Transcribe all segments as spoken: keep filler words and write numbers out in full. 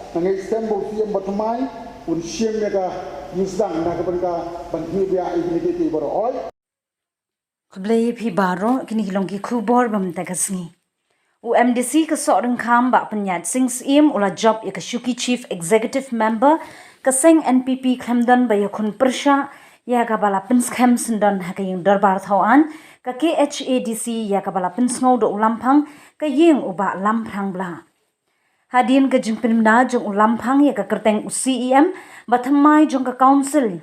Nga ngeit skhem ba u C M Bah Thymmai un shim ïa ka ïing sdang na ka bynta ban khmih bha ïa kine kiei kiei baroh. Oi. Khublei ïa phi baroh, kine ki long ki khubor ba mynta ka sngi. U M D C ka Sohryngkham Bah Pynïaid Sing Syiem u la jop ïa ka shuki Chief Executive Member ka seng N P P khlem don ba ïakhun pyrshah ïa kaba la pynskhem syndon ha ka ïing dorbar thaw aiñ ka K H A D C ïa kaba la pynsngew da u Lamphang ka ïing u Bah Lamphrang Blah. Hadien ka jingpynbna jong u Lamphang ïa ka kyrteng u C E M, Bah Thymmai jong ka Council,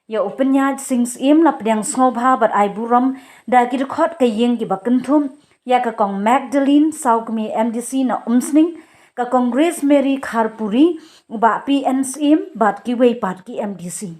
ïa u Pynïaid Sing Syiem la pdiang sngewbha bad ai burom da ki dkhot ka ïing kiba kynthup ïa ka Kong Magdalene Sawkmie, M D C na Umsning, ka Kong Grace Mary Kharpuri, u Bah P N Syiem bad kiwei pat ki M D C.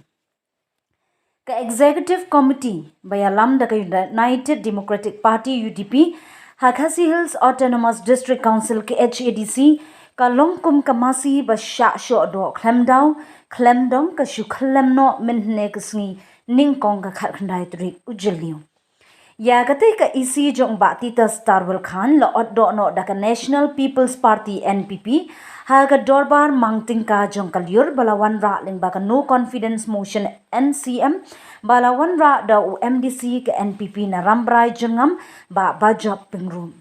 Ka Executive Committee ba ïalam da ka United Democratic Party, U D P, ha Khasi Hills Autonomous District Council, K H A D C, ka long kum ka masi ba shah shoh doh khlem daw khlem dong, ka shu khyllem noh mynhynne ka sngi nyngkong ka khatkhyndai tarik u Jylliew. Ïa katei ka E C jong u Bah Titus Tarwal Chyne la ot doh noh da ka National People's Party, N P P, ha ka dorbar mang tyngka jong ka lyiur ba la wanrah lyngba ka No Confidence Motion, N C M, ba la wanrah da u M D C ka N P P na Rambrai Jyrngam, Bah Bajop Pyngrope.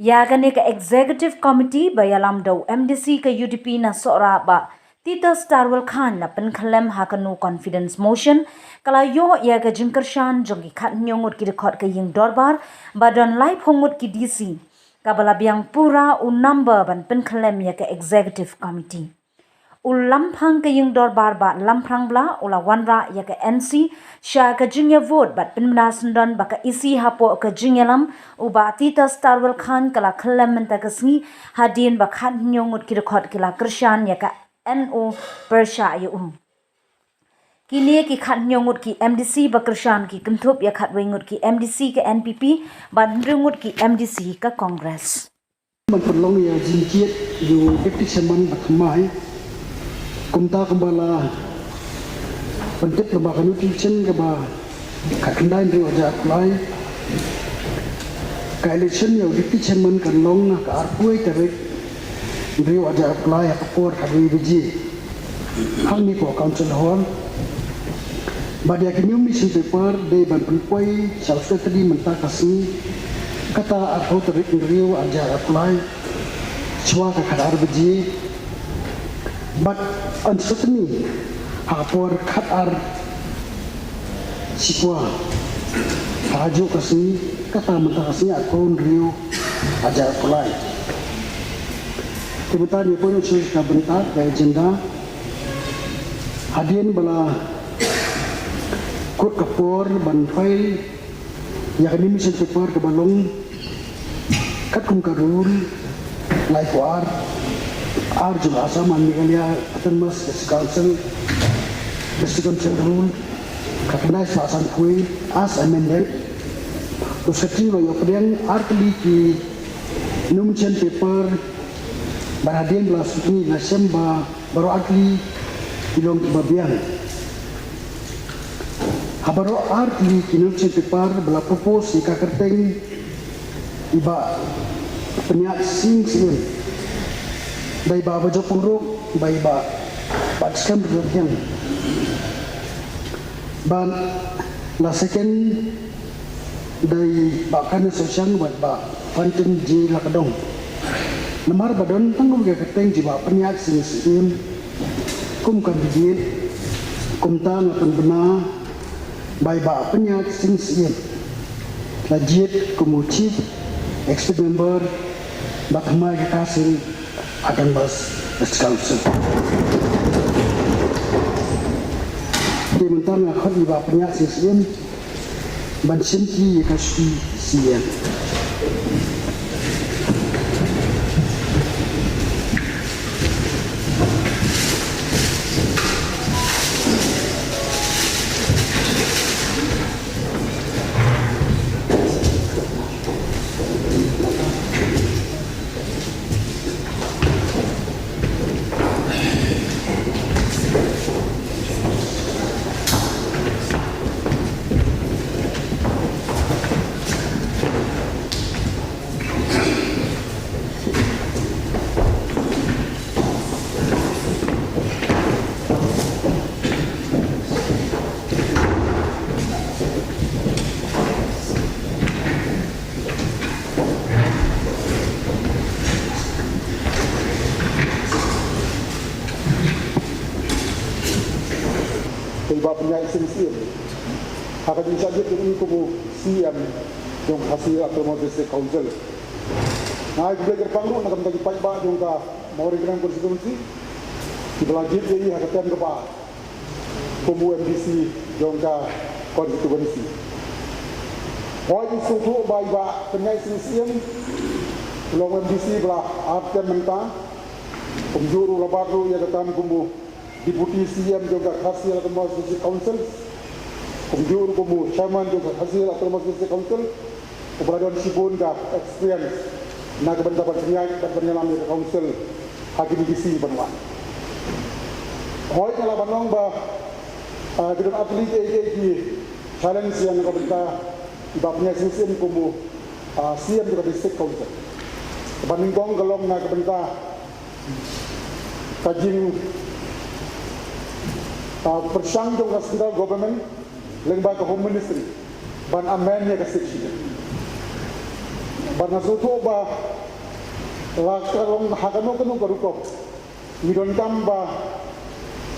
Ïa kane ka Executive Committee ba ïalam da u M D C ka U D P na Sohra, Bah Titus Tarwal Chyne, la pynkhyllem ha ka No Confidence Motion, ka la ïoh ïa ka jingkyrshan jong ki khathynñiew ngut ki dkhot ka ïing dorbar, ba don laiphew ngut ki D C, kaba la biang pura u number ban pynkhyllem ïa ka Executive Committee. U Lamphang ka ïing dorbar Bah Lamphrang Blah u la wanrah ïa ka N C sha ka jingïa vote bad pynbna syndon ba ka E C hapoh ka jingïalam u Bah Titus Tarwal Chyne ka la khyllem mynta ka sngi, hadien ba khathynñiew ngut ki dkhot ki la kyrshan ïa ka N O pyrshah ïa u. Kine ki khathynñiew ngut ki M D C ba kyrshan ki kynthup ïa khatwei ngut ki M D C ka N P P bad hynriew ngut ki M D C ka Congress. Ban pynlong ïa jingkit ïa u Deputy Chairman Bah Thymmai, kumta kumba la pyntip lyngba ka notification kaba khatkhyndai hynriew hajar arphew lai. Ka election ïa u Deputy Chairman kan long ha ka arphew tarik hynriew hajar arphew lai ha ka por khatwei baje hangne hapoh Council Hall. Bad ïa ki nomination paper dei ban pynpoi sha u Secretary mynta ka sngi, kata arphew tarik hynriew hajar arphew lai, shuwa ka khatar baje. Bad yn scrutiny ha ka por khatar shiphew ha kajuh ka sngi, kata mynta ka sngi arphew hynriew hajar arphew lai. Te mynta ngin ïa poi sha ka bynta ka agenda. Hadien ba la kut ka por ban file ïa ka nomination paper kaba long katkum ka rule laiphew ar, ar jong ka Assam and Meghalaya Autonomous District Council, District Council Rule, khatkhyndai spah sanphew as amended. U Secretary u la ïoh pdiang artylli ki nomination paper, bad hadien ba la scrutiny la shem ba baroh artylli ki long kiba biang. Ha baroh artylli ki nomination paper ba la propose ïa ka kyrteng i Bah Pynïaid Sing Syiem, da i Bah Bajop Pyngrope, bad i Bah Batskhem Rynhiang. Bad la second da i Bah Kane Sohiang bad Bah Fantin J Lakadong. Namar ba don tang kum ka kyrteng jong i Bah Pynïaid Sing Syiem kum candidate, kumta nga pynbna ba i Bah Pynïaid Sing Syiem la jied kum u Chief Executive Member, Bah Thymmai ka Khasi Hills Autonomous District Council. Te mynta nga khot ïa i Bah Pynïaid Sing Syiem ban shim ïa ka shuki C E M. Bah Pynïaid Sing Syiem ha ka jingshah jied jong i kum u C M jong Khasi Autonomous District Council. Nga ai khublei kyrpang ruh na ka bynta ki paidbah jong ka Mawryngkneng constituency kiba la jied ïa i ha ka term kaba ar kum u M D C jong ka constituency. Hooid, ngi sngewthuh ba i Bah Pynïaid Sing Syiem u long u M D C ba la ar term mynta, kumjuh ruh la bat ruh ïa ka term kum u Deputy C M jong ka Khasi Autonomous District Council, kumjuh ruh kum u Chairman jong ka Khasi Autonomous District Council, uba la don shibun ka experience na ka bynta ban pynïaid bad ban ïalam ïa ka Council ha kine ki sngi ban wan. Hooid, nga lah ban ong ba, ah, ki don artylli kiei kiei ki challenge ïa na ka bynta i Bah Pynïaid Sing Syiem kum u, ah, C M jong ka District Council. Kaba nyngkong ka long na ka bynta ka jing, ah, pyrshang jong ka central government lyngba ka Home Ministry ban amend ïa ka Sixth Schedule. Bad nga sngewthuh ba la ka long ha kano kano ka rukom, ngi donkam ba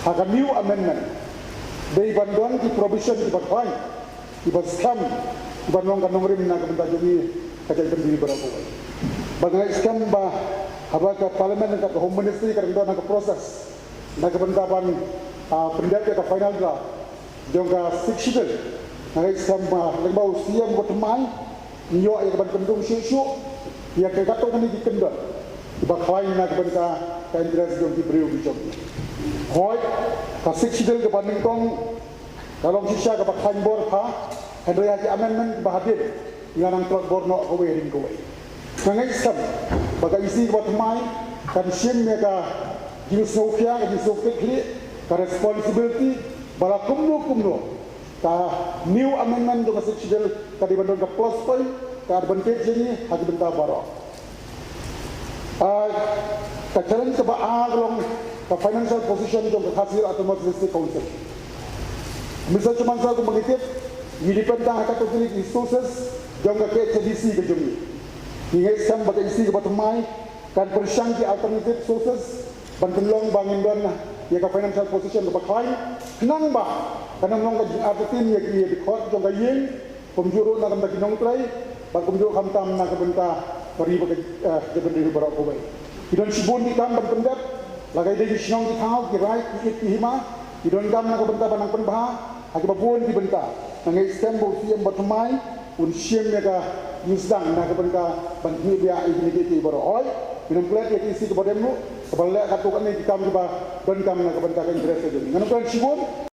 ha ka new amendment dei ban don ki provision kiba khlaiñ, kiba skhem, kiba long ka nongrim na ka bynta jong ngi ka jaitbynriew baroh kawei. Bad nga ngeit skhem ba haba ka Parliament ryngkat ka Home Ministry ka dang don ha ka process na ka bynta ban, ah, pyndep ïa ka final draft jong ka Sixth Schedule, nga ngeit skhem ba lyngba u C M uba thymmai, ngi ïoh ïa ka ban kyndung shuh shuh ïa ka katto katne ki kyndon kiba khlaiñ na ka bynta ka interest jong ki briew ki jong ngi. Hooid, ka Sixth Schedule kaba nyngkong ka long shisha kaba khlaiñ bor bha, hynrei ha ki amendment kiba hadien ngi la nang tlot bor noh kawei hadien kawei. Nga ngeit skhem ba ka E C kaba thymmai kan shim ïa ka jingsngewkhia, ka jingsngewkhia, ka responsibility ba la kumno kumno ka new amendment jong ka Sixth Schedule ka dei ban don ka plus point, ka advantage ïa ngi ha ki bynta baroh. Ah, ka challenge kaba ar ka long ka financial position jong ka Khasi Hills Autonomous District Council. Mister Chairman Sir, kumba ngi tip, ngi depend tang ha katto katne ki sources jong ka K H A D C ka jong ngi. Ngi ngeit skhem ba ka E C kaba thymmai kan pyrshang ki alternative sources ban pynlong ba ngin don ïa ka financial position kaba khlaiñ, khnang ba kan ym long ka jingartatien ïa ki, ïa ki dkhot jong ka ïing, kumjuh ruh na ka bynta ki nongtrei, bad kumjuh khamtam na ka bynta ka ri bad ka, eh, jaitbynriew baroh kawei. Ki don shibun ki kam ban pyndep, la ka dei ki shnong ki thaw, ki raid, ki it, ki hima, ki donkam na ka bynta ban nang pynbha ha kiba bun ki bynta. Nga ngeit skhem ba u C M ba thymmai un shim ïa ka jingsdang na ka bynta ban khmih bha ïa kine kiei kiei baroh. Hooid, ngin ym klet ïa ka E C kaba dem ruh kaba leh katto katne ki kam kiba donkam na ka bynta ka interest ka jong ngi. Ngan ym klet shibun.